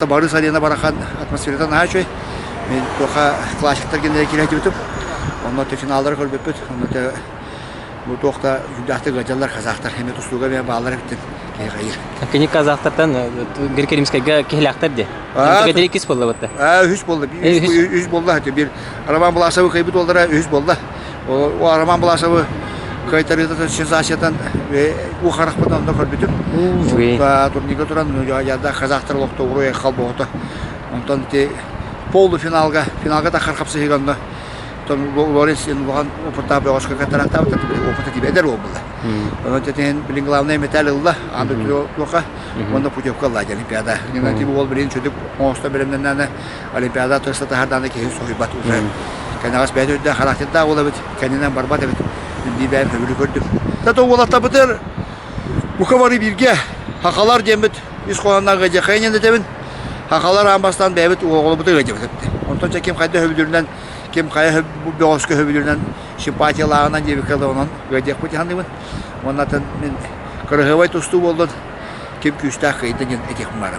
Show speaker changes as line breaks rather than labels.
Барыс арена барахан атмосферата наһаа үчүгэй. Мин туоха классиктар генерэ киирэтибитим. Онно те финаллары көрбүппүт. Онно те бу туох да сүрдээхтик ыалдьаллар казахтар. Эмиэ тустууга эмиэ бааллар эбиттин киһи хайыыр.
Кини казахтартан Грекеримскайга киһилээхтэр дии. Иккис буолла батта.
Үһүс буолла. Үһүс буолла. Бир Роман Власовы кыайбыт уоллара үһүс буолла. О Роман Власовы кыайтарыыта сенсациятан уу харахпын онно көрбүтүм. Турнирга туран яда казахтар олохто уруй халбоҕото. Онтон ити полуфиналга, финалга тахар хапсыһыыга онно Лоренс улахан опыттаах бөҕөскө каттараахтаабыт, опыта тиби эдэр уол буолла. Онон тэтиһин билин главное металл ылла, аан туоха уонна путевка ылла Олимпиада. Тиби уол билин чөдүк оҥосто бэлэмнэннээнэ Олимпиада тыста таһардааны киһи соһуйбат уже. Кэнэҕэс бэйэтэ үрдээх характердаах уол эбит, кэннинэн барбат эбит. Мин бэйэм сөбүлүү көрдүм. Тато уолаттарбытыгар бука бары бииргэ хахалар диэммит ис хоһоонноох ыадьахайын диэн этэбин. Хахалар аан бастаан бэйэбит оҕолорбутун ыадьабыт эбит. Онтон чэ ким хайда сөбүлүүрүнэн, ким хайа бөҕөскө сөбүлүүрүнэн симпатиялааҕынан диэбиккэ дылы онон ыадьыахпыт саныыбын. Уонна атын мин кыраһыабай тустуу буоллун, ким күүстээх кыайда диэн этиэхпин баарым.